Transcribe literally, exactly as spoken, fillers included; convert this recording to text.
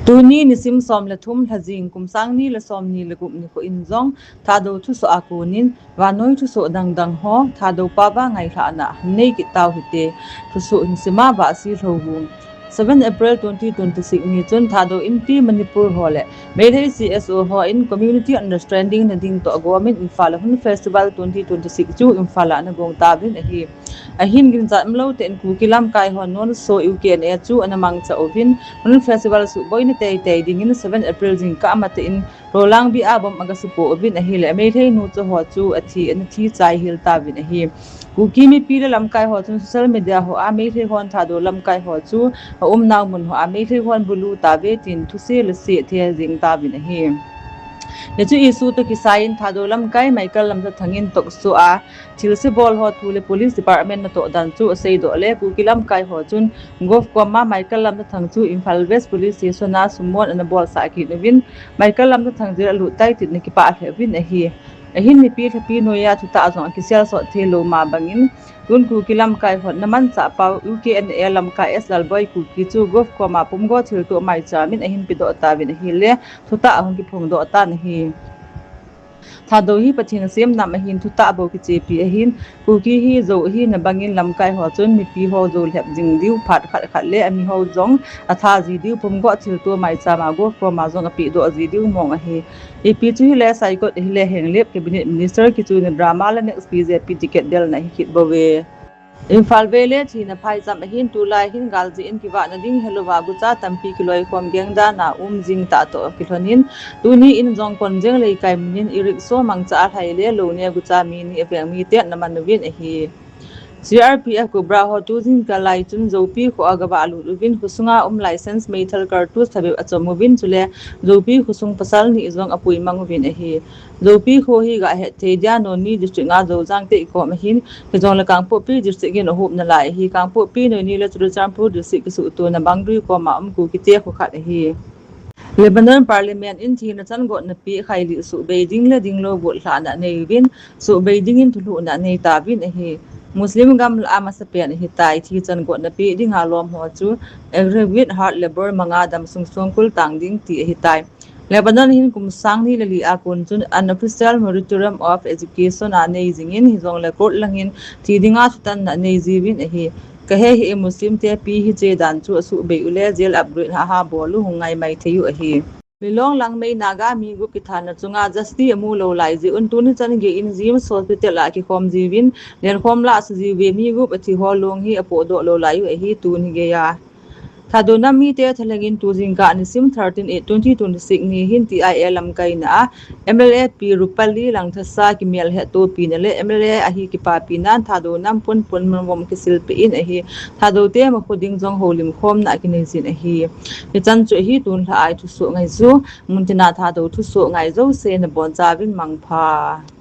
Tuni nisim som le thum, Lhajing kum sang ni le som ni le gup nikho in jong Thadou thusoh a konin vannoi thusoh dangdang ho Thadou pao a ngailhahna nei kit tau hite. Thusoh hin sima Vahsi Lhouvum. Seven April twenty twenty-six ni chun Thadou Inpi Manipur ho le Meitei C S O ho in community understanding na ding toh a gomin Imphal a Hun Festival twenty twenty-six chu Imphal a ana gong tauvin ahi. Ahin ginchat umlou tah in Kuki lamkai hon non so U K N A chu ana mangcha uvin, Hun Festival suhboina teitei dingin seven April jingkah matah in Rolang bia bomb aga supoh uvin ahile, Meitei nu chu ho chu athi, ana thi chai hel tauvin ahi. Kuki mipi le lamkai ho chun social media ho a Meitei hon Thadou lamkai ho chu aumnau mun ho a Meitei hon bulu tauve tin thuse le se the jing tauvin ahi. Hichu issue toh kisai in Thadou lamkai Michael Lamthathang in talk show a thilse bol ho thu le police department natoh dan chu aseidoh le, Kuki lamkai ho chun Gov koma Michael Lamthathang chu Imphal West Police Station a summon ana bolsah kit uvin, Michael Lamthathang jail alut tai tin ana kipah lheh uvin ahi. Ahin mipi lhapi noiya thutah jong akiselsot theilou ma bangin, tun Kuki lamkai hon na manchah pau U K N A lamkai S Lalboi Kuki chu Gov koma pumgo thilto maicham in ahin pedoh tauvin ahile, thutah ahung kiphongdoh tan ahi. Thadou hi Pathen sem nam ahin thutah bou kichepi ahin, Kuki hi Zo ahina bangin lamkai ho chun mipi ho Zo lhep jing diu phat khat khat le amiho jong atha ji diu pumgo thilto maicham a Gov koma jong apehdoh ji diu mong ahi. Ipi chu hile Saikot ahile Henglep Cabinet Minister kichuina drama le next B J P ticket delna hi kit bouve. Imphal vei le thina phaicham ahin tulai hin gal jeh in kivahna ding helouva gucha tampi kiloikhom geng dan a um jing tah toh kilhonin, tuni in jong Konjeng Leikai mun in e-rickshaw mangcha a lhai le lou ne gucha mi ni aveng mite ana man uvin ahi. C R P F Cobra ho tu jingkah lai chun Zopi kho a gavah lut uvin khosunga um licence meithal cartridge thabep achom uvin chule Zopi khosung pasal ni jong apui mang uvin ahi. Zopi kho hi gahet thei dia Noney District a Zouzang teikom ahin, hijongle Kangpokpi District in ahopna lai ahi. Kangpokpi, Noney le Churachandpur District kisuhtona boundary koma um Kukite kho khat ahi. Lebanon Parliament in thina changotna peh khailih suhbei ding le dinglou vote lhahna nei uvin, suhbei dingin thulhuhna nei tauvin ahi. Muslim gamlah a masapen ahitai thi changotna peh dinga lom ho chu aggregate hard labour manga damsung songkul tang ding ti ahitai. Lebanon hin kum sang ni le li a kon chun unofficial moratorium of execution anei jingin hijongle court langin thi dinga thutanna nei jiuvin ahi. Kahe hih e, Muslim te pi hiche dan chu asuhbei ule jail upgrade haha bol u hung ngai mai thei u ahi. Milong Langmei Naga mi gup kithanna chunga justice amu lou lai jeh un tuni chan gei in JNIMS Hospital a kikhom jiuvin, lenkhom lah asuh jiuve, mi gup athi ho long hi apohdoh lou lai u ahi tuni geiya. Thadou nam mite thalheng in tu jingkah nisim thirteen eight twenty twenty-six ni hin T I A lamkaina a M L A pi Rupali Langthasa kimel hettopi na le M L A ahi kipapi nan Thadou nam pon pon mun vom kisil peh in ahi. Thadou te makho ding jong houlimkhomna akinei jin ahi. Hichan chu ahi, tun lha a i thusoh ngai chu, muntina Thadou thusoh ngai jouse nabonchauvin mangpha.